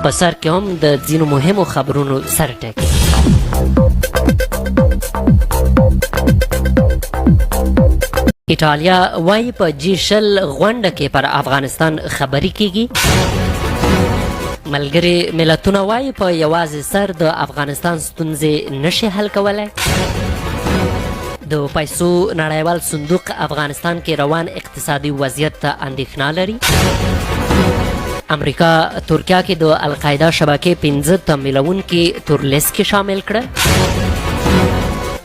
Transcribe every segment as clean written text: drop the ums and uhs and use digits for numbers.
په سر کې هم د ځینو مهمو خبرونو سر ټکی. ایټالیا وایي په جي 20 غونډه کې پر افغانستان خبرې کیږي. ملګري ملتونه وایي په یوازې سر د افغانستان ستونزې نشي حل کولی. د پیسو نړیوال صندوق افغانستان کې روان اقتصادي وضعیت ته اندېښنه لري. امریکا ترکیه کې د القاعده شبکې 5 تمویلوونکي تور لیست کې شامل کړل.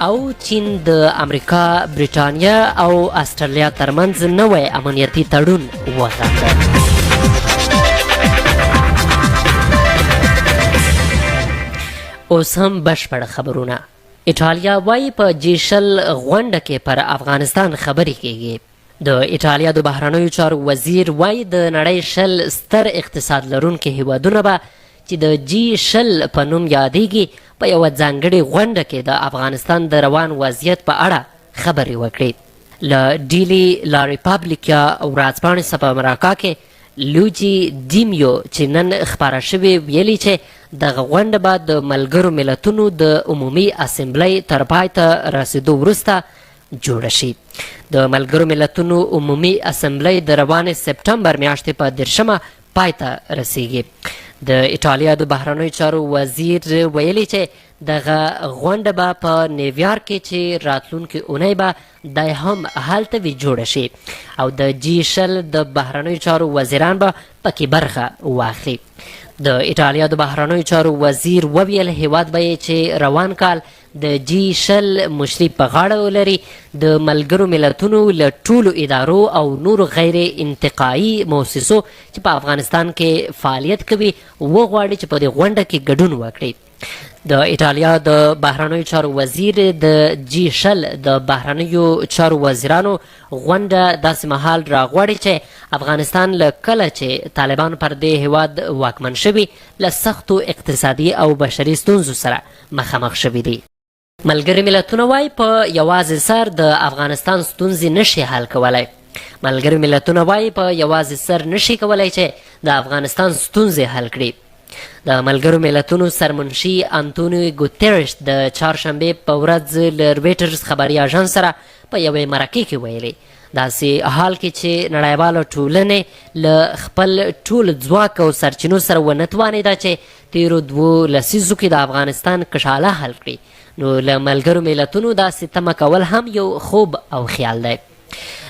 او چین د امریکا، بریټانیا او استرالیا ترمنځ نوی امنیتي تړون وغنده. اوس هم بشپړ خبرونه. ایټالیا وایي په جي 20 غونډه کې پر افغانستان خبرې کیږي. د ایټالیا د بهرنیو چارو وزیر وایي د نړۍ 20 ستر اقتصاد لرونکي هیوادونه به چې د جي 20 په نوم یادیږي په یوه ځانګړې غونډه کې د افغانستان د روان وضعیت په اړه خبرې وکړي. له ډیلی لا ریپبلیکا ورځپاڼې سره په مرکه کې لوجي دیمیو چې نن خپره شوې ویلي چې دغه غونډه به د ملګرو ملتونو د عمومي اسمبلۍ تر پای ته رسېدو وروسته جوړه شي. د ملګرو ملتونو عمومي اسمبلۍ د روانې سپټمبر میاشتې په 30مه پای ته رسیږي. د ایټالیا د بهرنیو چارو وزیر ویلي چې دغه غونډه به په نیویارک کې چې راتلونکې اونۍ به دی هم هلته وي جوړه شي او د جي 20 د بهرنیو چارو وزیران به پکې برخه واخلي. د ایټالیا د بهرنیو چارو وزیر وویل هیواد به یې چې روان کال د جي 20 مشري په غاړه ولري د ملګرو ملتونو له ټولو ادارو او نورو غیر انتقاعي موسسو چې په افغانستان کې فعالیت کوي وغواړي چې په دې غونډه کې ګډون وکړي. د ایټالیا د بهرنیو چارو وزیر د جي 20 د بهرنیو چارو وزیرانو غونډه داسې مهال راغواړي چې افغانستان له کله چې طالبان پر دې هیواد واکمن شوي له سختو اقتصادي او بشري ستونزو سره مخامخ شوي دي. ملګري ملتونه وایي په یوازې سر د افغانستان ستونزې نشي حل کولی. ملګري ملتونه وایي په یوازې سر نشي کولی چې د افغانستان ستونزې حل کړي. د ملګرو ملتونو سرمنشي انتونیو ګوترش د چهارشنبې په ورځ له رویټرز خبري اژانس سره په یوې مرکې کې ویلي، داسې حال کې چې نړیواله ټولنې له خپل ټول ځواک او سرچینو سره ونه توانېده چې تېرو 2 لسیزو کې د افغانستان کشاله حل کړي، نو له ملګرو ملتونو داسې تمه کول هم یو خوب او خیال دی.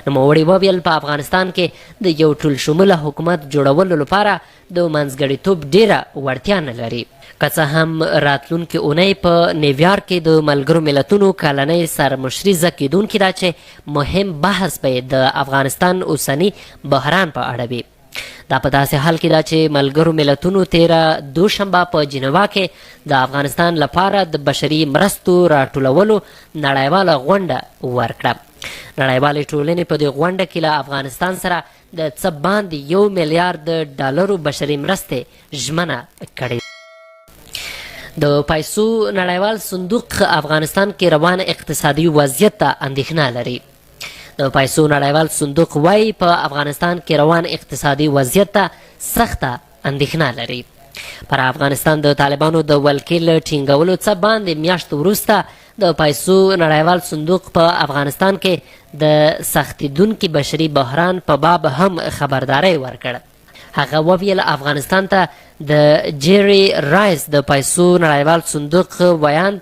نوموړي وویل په افغانستان کې د یو ټولشموله حکومت جوړولو لپاره د منځګړیتوب ډېره وړتیا نه لري. که څه هم راتلونکې اونۍ په نیویارک کې د ملګرو ملتونو کلنۍ سرمشریزه کېدونکې ده چې مهم بحث به یې د افغانستان اوسني بحران په اړه وي. دا په داسې حال کې ده چې ملګرو ملتونو تېره دوشنبه په جنیوا کې د افغانستان لپاره د بشري مرستو راټولولو نړیواله غونډه ورکړه. نړیوالې ټولنې په دې غونډه کې له افغانستان سره د څه باندې 1 میلیارد ډالرو بشري مرستې ژمنه کړې. د پیسو نړیوال صندوق افغانستان کې روان اقتصادي وضعیت ته اندېښنه لري. د پیسو نړیوال صندوق وایي په افغانستان کې روان اقتصادي وضعیت ته سخته اندېښنه لري. پر افغانستان د طالبانو د ولکې له ټینګولو څه باندې میاشت وروسته د پیسو نړیوال صندوق په افغانستان کې د سختېدونکي بشري بحران په باب هم خبرداری ورکړ. هغه وویل افغانستان ته د جیري رایس د پیسو نړیوال صندوق ویاند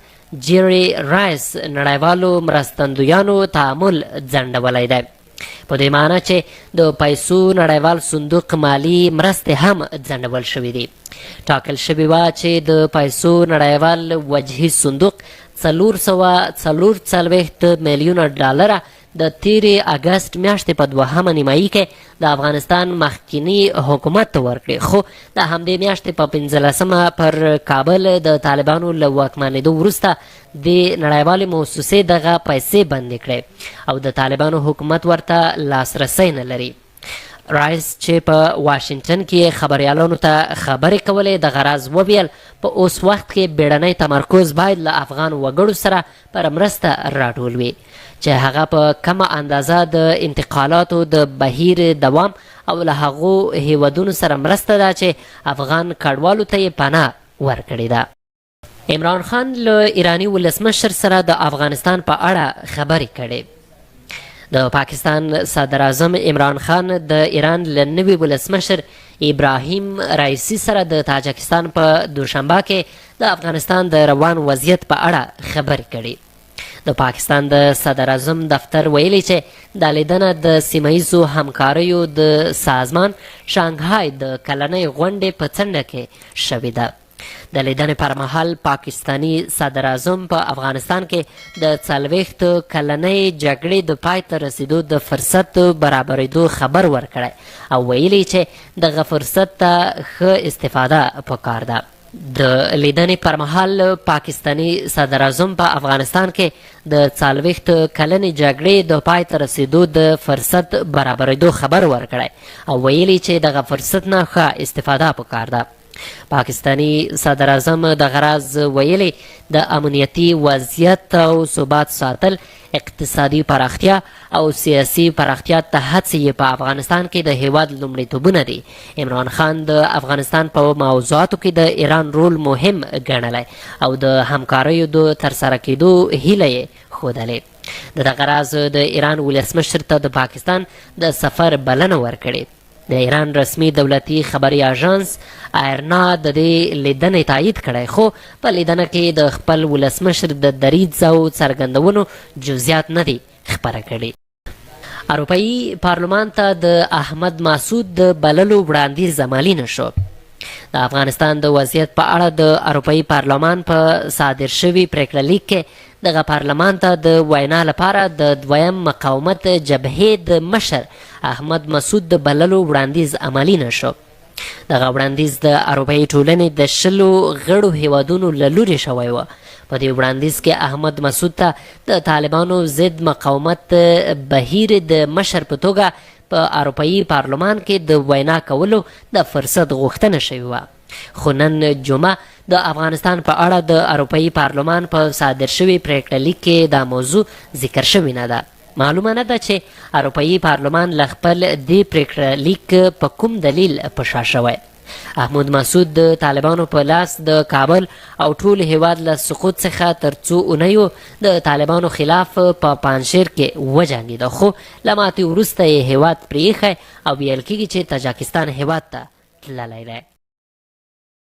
جیري رایس نړیوالو مرستندویانو تعامل ځنډولی دی، په دې معنی چې د پیسو نړیوال صندوق مالي مرستې هم ځنډول شوې دي. ټاکل شوې وه چې د پیسو نړیوال وجهي صندوق 444 میلیونه ډالره د تېرې اګست میاشتې په دوهمه نیمایي کې د افغانستان مخکیني حکومت ته ورکړې، خو د همدې میاشتې په 15مه پر کابل د طالبانو له واکمنېدو وروسته دې نړیوالې موسسې دغه پیسې بندې کړې او د طالبانو حکومت ورته لاسرسی نه لري. رایس چې په واشنګټن کې یې خبریالانو ته خبرې کولې دغه راز وویل، په اوس وخت کې بیړنی تمرکز باید له افغان وګړو سره پر مرسته راټول وي، چې هغه په کمه اندازه د انتقالاتو د بهیر دوام او له هغو هیوادونو سره مرسته ده چې افغان کډوالو ته یې پناه ورکړې ده. عمران خان له ایراني ولسمشر سره د افغانستان په اړه خبرې کړې. د پاکستان صدراعظم عمران خان د ایران له نوي ولسمشر ابراهیم رئیسي سره د تاجکستان په دوشنبه کې د افغانستان د روان وضعیت په اړه خبرې کړې. د پاکستان د صدراعظم دفتر ویلي چې دا لیدنه د سیمه ییزو همکاریو د سازمان شانګهای د کلنۍ غونډې په څنډه کې شوې ده. د لیدنې پر مهال پاکستاني صدراعظم په افغانستان کې د 40 کلنۍ جګړې د پای ته رسېدو د فرصت برابرېدو خبر ورکړی او ویلي چې دغه فرصت ته ښه استفاده پکار ده. د لیدنې پر مهال پاکستاني صدراعظم په افغانستان کې د 40 کلنې جګړې د پای ته رسېدو د فرصت برابرېدو خبر ورکړی او ویلي چې دغه فرصت نه ښه استفاده پکار ده. پاکستاني صدراعظم دغه راز ویلي، د امنیتي وضعیت او ثبات ساتل، اقتصادي پراختیا او سیاسي پراختیا ته هڅې یې په افغانستان کې د هیواد لومړیتوبونه دي. عمران خان د افغانستان په موضوعاتو کې د ایران رول مهم ګڼلی او د همکاریو د ترسره کېدو هیله یې ښودلې. د دغه راز د ایران ولسمشر ته د پاکستان د سفر بلنه ورکړې. د ایران رسمي دولتي خبري اژانس ایرنا د دې لیدنې تایید کړی، خو په لیدنه کې د خپل ولسمشر د دریځ او څرګندونو جزیات نه دي خپاره کړي. اروپایي پارلمان ته د احمد مسعود د بللو وړاندیز عملي نه شو. د افغانستان د وضعیت په اړه د اروپایي پارلمان په صادر شوي پرېکړه لیک کې دغه پارلمان ته د وینا لپاره د دویم مقاومت جبهې د مشر احمد مسعود د بللو وړاندیز عملي نه شو. دغه وړاندیز د اروپایي ټولنې د 20 غړو هیوادونو له لوري شوی و. په دې وړاندیز کې احمد مسعود ته د طالبانو ضد مقاومت بهیر د مشر په توګه په اروپایي پارلمان کې د وینا کولو د فرصت غوښتنه شوې وه. خو نن جمعه د افغانستان په اړه د اروپایي پارلمان په صادر شوي پرېکړه لیک کې دا موضوع ذکر شوې نه ده. معلومه نه ده چې اروپایي پارلمان له خپل دې پرېکړه لیک په کوم دلیل په شا شوی. احمد مسعود د طالبانو په لاس د کابل او ټول هیواد له سقوط څخه تر څو اونیو د طالبانو خلاف په پنجشیر کې وجنګېده، خو له ماتې وروسته یې هیواد پرېیښی او ویل کېږي چې تاجکستان هیواد ته تللی دی.